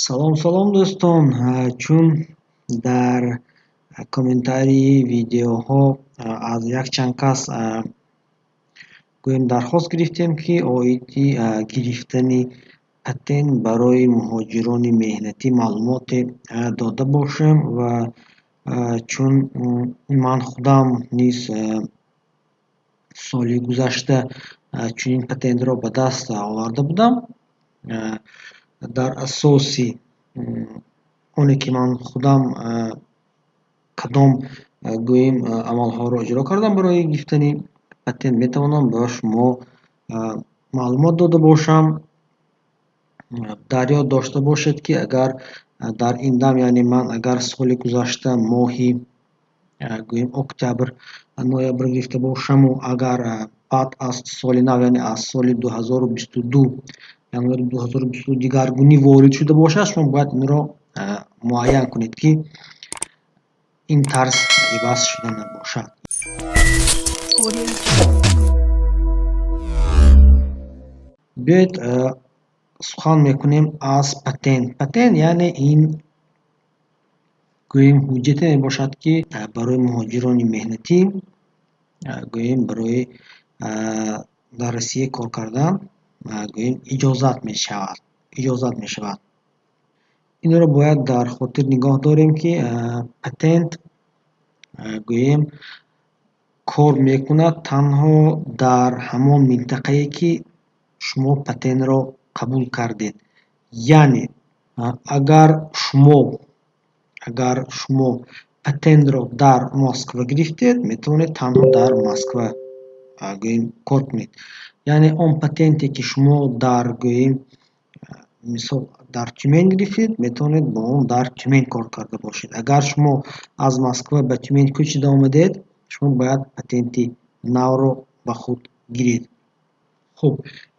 Салом, салом, дӯстон. Чун дар комментарии видеоҳо аз якчанд кас, гӯем, дархост гирифтем, ки оиди гирифтани патент барои муҳоҷирони меҳнатӣ маълумоте дода бошем ва чун ман худам низ соли гузашта чунин патентро ба даст оварда будам, дар асоси оне ки ман худам кадом, гӯем, амалҳоро иҷро кардам барои гирифтани патент, метавонам ба шумо маълумот дода бошам. Дар ёд дошта бошед, ки агар дар ин дам, яъне ман агар соли гузашта моҳи, гӯем, октябр, ноябр гирифта бошаму агар баъд аз соли нав, яъне аз соли 2022, январи 2022 дигаргунӣ ворид шуда бошад, шумо бояд инро муайян кунед, ки ин тарз иваз шуда набошад. Audio Jungle. Биёед, сухан мекунем аз патент. Патент яъне ин, гӯем, ҳуҷҷате мебошад, ки барои муҳоҷирони меҳнатӣ, гӯем, барои дар Россия кор кардан, гӯем, иҷозат мешавад. Инро бояд дар хотир нигоҳ дорем, ки патент, гӯем, кор мекунад танҳо дар ҳамон минтақае, ки шумо патентро қабул кардед. Яъне агар шумо патентро дар Москва гирифтед, метавонед танҳо дар Москва, гӯем, кор кунед. Яъне он патенте, ки шумо дар, гӯем, мисол, дар Тюмень гирифтед, метавонед бо он дар Тюмень кор карда бошед. Агар шумо аз Москва ба Тюмень кӯчида омадед, шумо бояд патенти навро ба худ гиред. Хуб,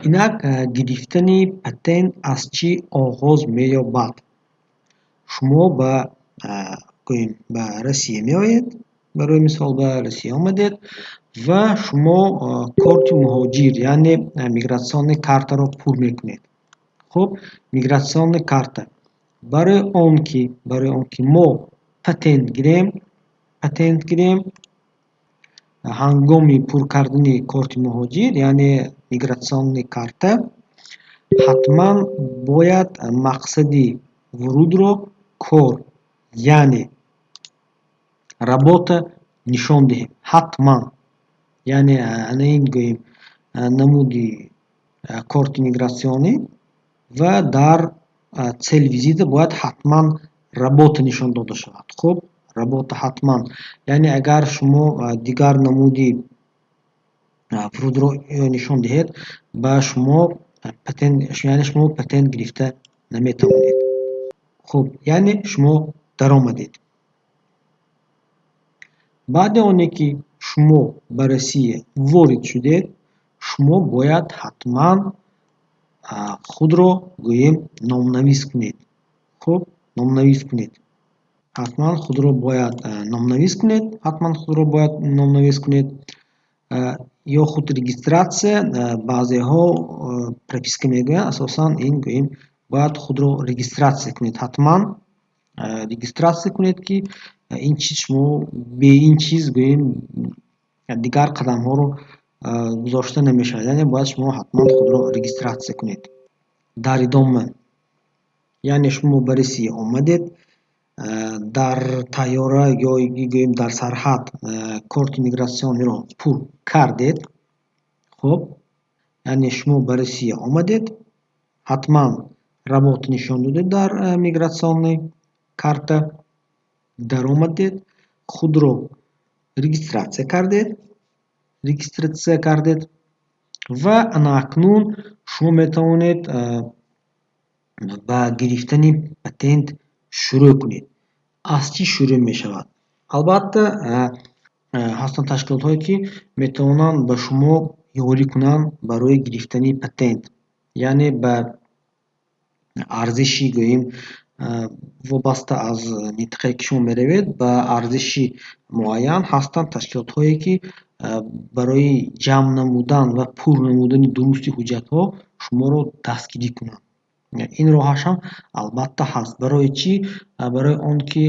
инак, гирифтани патент аз чӣ оғоз меёбад? Шумо ба, гӯем, ба Россия меоед, барои мисол, ба Россия омадед ва шумо корти муҳоҷир, яъне миграционный картаро пур мекунед. Хуб, миграционный карта барои он ки мо патент гирем, ҳангоми пур кардани корти муҳоҷир, яъне миграционный карта, ҳатман бояд мақсади вурудро кор, яъне работа нишон диҳем ҳатман. Яъне ана ин, гӯем, намуди корти мигратсионӣ ва дар цель визита бояд ҳатман работа нишон дода шавад. Хуб, работа ҳатман. Яъне агар шумо дигар намуди вурудро нишон диҳед, ба шумо патент, яъне шумо патент гирифта наметавонед. Хуб, яъне шумо даромадед. Баъди оне ки шумо ба Россия ворид шудед, шумо бояд ҳатман худро, гӯем, номнавис кунед. Хуб, номнавис кунед. Ҳатман худро бояд номнавис кунед, ҳатман худро бояд номнавис кунед ё худ регистрация, баъзеҳо прописка мегӯянд. Асосан ин, гӯем, бояд худро регистрация кунед, ҳатман регистрация кунед, ки ин чиз шумо бе ин чиз, гӯем, дигар қадамҳоро гузошта намешавад. Яъне бояд шумо ҳатман худро регистрация кунед. Дар идома, яъне шумо ба Россия омадед, дар тайёра ё, гӯем, дар сарҳад корти мигратсиониро пур кардед. Хуб, яъне шумо ба Россия омадед, ҳатман работа нишон додед дар миграционный карта, даромадед, худро регистрация кардед ва ана акнун шумо метавонед ба гирифтани патент шурӯъ кунед. Аз чӣ шурӯъ мешавад? Албатта, ҳастанд ташкилотҳое, ки метавонанд ба шумо ёрӣ кунанд барои гирифтани патент, яъне ба арзиши, гӯем, вобаста аз минтақае, ки шумо меравед, ба арзиши муайян ҳастанд ташкилотҳое, ки барои ҷамъ намудан ва пур намудани дурусти ҳуҷҷатҳо шуморо дастгирӣ кунанд. Ин роҳаш ҳам албатта ҳаст. Барои чӣ? Барои он ки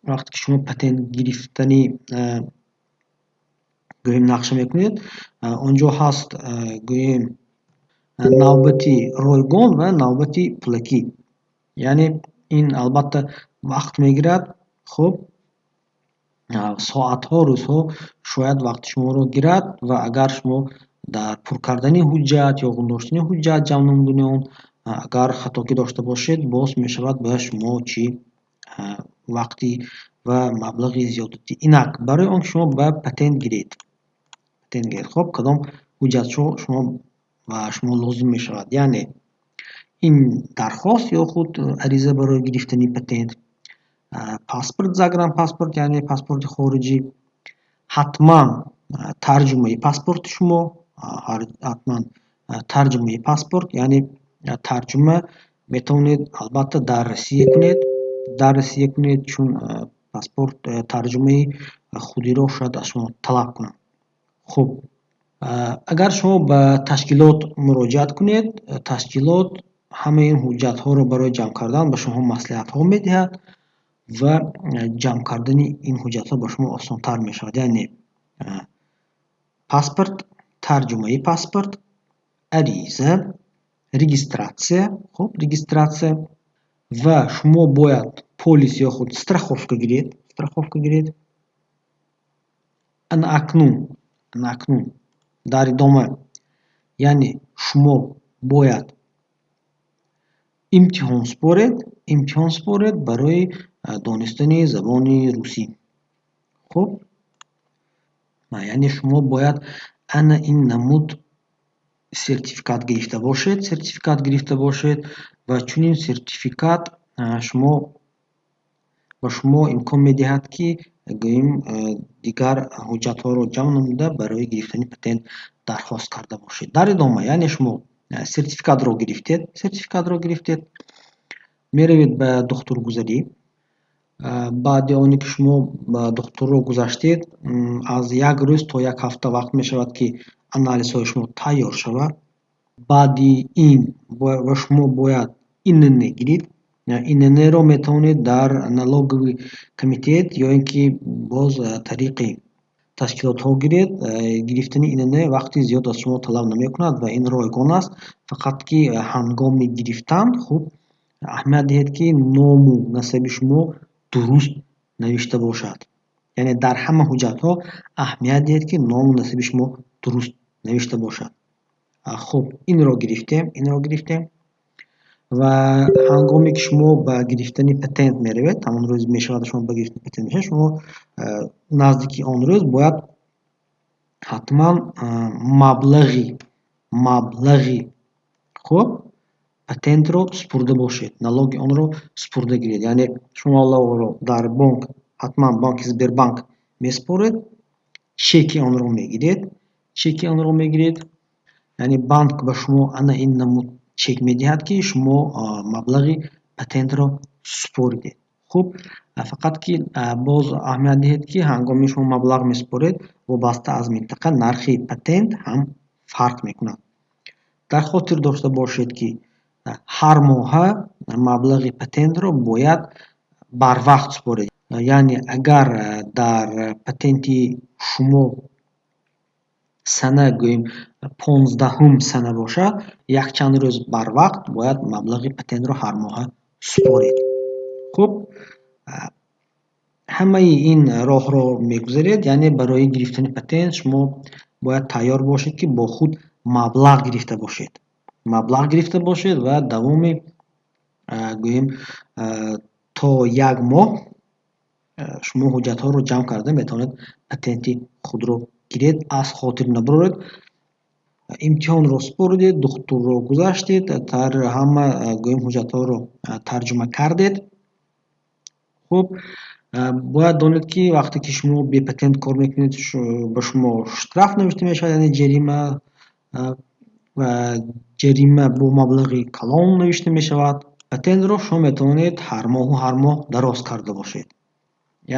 вақте ки шумо патент гирифтанӣ, гӯем, нақша мекунед, он ҷо ҳаст, гӯем, навбати ройгон ва навбати пулакӣ. Яъне ин албатта вақт мегирад. Хуб, соатҳо, рӯзҳо шояд вақти шуморо гирад ва агар шумо дар пур кардани ҳуҷҷат ё доштани ҳуҷҷат, ҷамъ намудани он, агар хатогӣ дошта бошед, боз мешавад ба шумо чӣ, вақти ва маблағи зиёдатӣ. Инак, барои он ки шумо ба патент гиред, хуб, кадом ҳуҷҷатҳо шумо ба шумо лозим мешавад? Яъне ин дархост ё худ ариза барои гирифтани патент, паспорт, загранпаспорт, яъне паспорти хориҷӣ, ҳатман тарҷумаи паспорти шумо, ҳатман тарҷумаи паспорт, яъне тарҷума метавонед албатта дар Россия кунед, дар Россия кунед, чун паспорт тарҷумаи худиро шояд аз шумо талаб кунанд. Хуб, агар шумо ба ташкилот муроҷиат кунед, ташкилот ҳамаи ин ҳуҷҷатҳоро барои ҷамъ кардан ба шумо маслиҳатҳо медиҳад ва ҷамъ кардани ин ҳуҷҷатҳо ба шумо осонтар мешавад. Яъне паспорт, тарҷумаи паспорт, ариза, регистрация, хуб, регистрация ва шумо бояд полис ё худ страховка гиред, страховка гиред. Ана акнун, ана акнун дар идома, яъне шумо бояд имтиҳон супоред, имтиҳон супоред барои донистани забони русӣ. Хуб, яъне шумо бояд ана ин намуд сертификат гирифта бошед, сертификат гирифта бошед ва чунин сертификат шумо ба шумо имкон медиҳад, ки, гӯем, дигар ҳуҷҷатҳоро ҷамъ намуда, барои гирифтани патент дархост карда бошед. Дар идома, яъне шумо сертификатро гирифтед, сертификатро гирифтед, меравед ба духтургузарӣ. Баъди оне ки шумо ба духтурро гузаштед, аз як рӯз то як ҳафта вақт мешавад, ки анализҳои шумо тайёр шавад. Баъди ин ва шумо бояд ИНН гиред. ИНН-ро метавонед дар налоговый комитет ё ин ки боз тариқи ташкилотҳо гиред. Гирифтани ИНН вақти зиёд аз шумо талаб намекунад ва ин ройгон аст. Фақат ки ҳангоми гирифтан хуб аҳамият диҳед, ки ному насаби шумо дуруст навишта бошад. Яъне дар ҳама ҳуҷҷатҳо аҳамият диҳед, ки ному насаби шумо дуруст навишта бошад. Хуб, инро гирифтем, инро гирифтем ва ҳангоме ки шумо ба гирифтани патент меравед, ҳамон рӯз мешавад, шумо ба гирифтани патент мешавед, шумо наздики он рӯз бояд ҳатман маблағи, хуб, патентро супурда бошед, налоги онро супурда гиред. Яъне шумо маблағро дар бонк, ҳатман бонки Сбербанк месупоред, чеки онро мегиред, чеки онро мегиред. Яъне банк ба шумо ана ин намуд чек медиҳад, ки шумо маблағи патентро супоридед. Хуб, фақат ки боз аҳамият диҳед, ки ҳангоми шумо маблағ месупоред, вобаста аз минтақа нархи патент ҳам фарқ мекунад. Дар хотир дошта бошед, ки ҳар моҳа маблағи патентро бояд барвақт супоред. Яъне агар дар патенти шумо сана, гӯем, 15-ум сана бошад, якчанд рӯз барвақт бояд маблағи патентро ҳар моҳа супоред. Хуб, ҳамаи ин роҳро мегузаред, яъне барои гирифтани патент шумо бояд тайёр бошед, ки бо худ маблағ гирифта бошед, маблағ гирифта бошед ва давоми, гӯем, то як моҳ шумо ҳуҷҷатҳоро ҷамъ карда метавонед патенти худро гиред. Аз хотир набароред: имтиҳонро супоридед, духтурро гузаштед, ҳама, гӯем, ҳуҷҷатҳоро тарҷума кардед. Хуб, бояд донед, ки вақте ки шумо бепатент кор мекунед, ба шумо штраф навишта мешавад, яъне ҷарима, ва ҷарима бо маблағи калон навишта мешавад. Патентро шумо метавонед ҳар моҳу ҳар моҳ дароз карда бошед.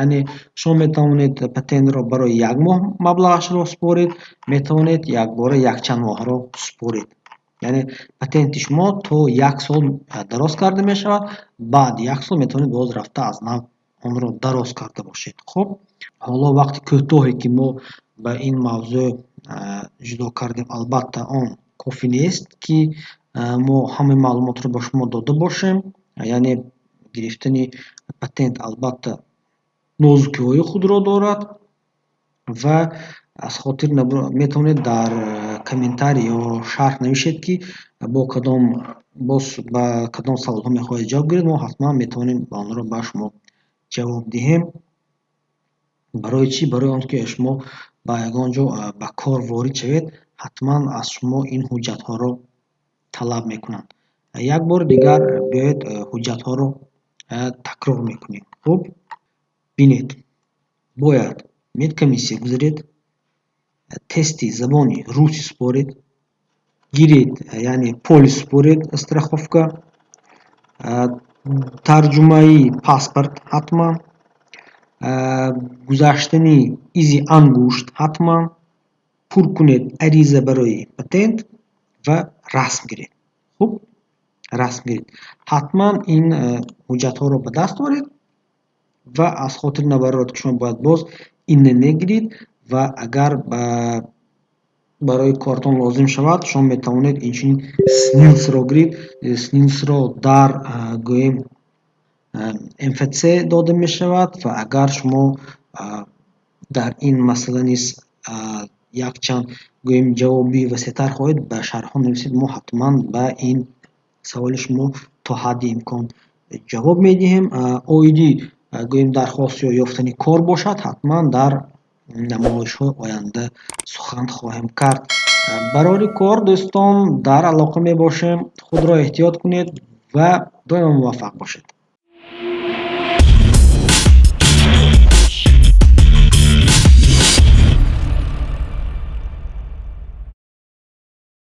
Яъне шумо метавонед патентро барои як моҳ маблағашро супоред, метавонед якбора якчанд моҳро супоред. Яъне патенти шумо то як сол дароз карда мешавад. Баъди як сол метавонед боз рафта аз нав онро дароз карда бошед. Хуб, ҳоло вақти кӯтоҳе, ки мо ба ин мавзӯъ ҷудо кардем, албатта, он кофӣ нест, ки мо ҳамаи маълумотро ба шумо дода бошем. Яъне гирифтани патент, албатта, нозукиҳои худро дорад ва аз хотир метавонед дар комментарий ё шарҳ навишед, ки бо кадом боз ба кадом саволҳо мехоҳед ҷавоб гиред. Мо ҳатман метавонем ба онро ба шумо ҷавоб диҳем. Барои чӣ? Барои он ки шумо ба ягон ҷо ба кор ворид шавед, ҳатман аз шумо ин ҳуҷҷатҳоро талаб мекунанд. Як бори дигар биёед, ҳуҷҷатҳоро такрор мекунем. Хуб, бинед: бояд медкомиссия гузаред, тести забони русӣ супоред, гиред, яъне полис супоред, страховка, тарҷумаи паспорт ҳатман, гузаштани изи ангушт ҳатман, пур кунед ариза барои патент ва расм гиред. Хуб, расм гиред. Ҳатман ин ҳуҷҷатҳоро ба даст оред ва аз хотир набароред, ки шумо бояд боз ИНН гиред ва агар барои кортон лозим шавад, шумо метавонед инчунин СНИЛС ро гиред. СНИЛС ро дар, гӯем, МФЦ дода мешавад. Ва агар шумо дар ин масъала низ якчанд, гӯем, ҷавоби васеътар хоҳед, ба шарҳҳо нависед. Мо ҳатман ба ин саволи шумо то ҳадди имкон ҷавоб медиҳем. Оиди, гӯем, дархост ё ёфтани кор бошад, ҳатман дар намоишҳои оянда сухан хоҳем кард. Барори кор, дӯстон, дар алоқа мебошем. Худро эҳтиёт кунед ва доимо муваффақ бошед.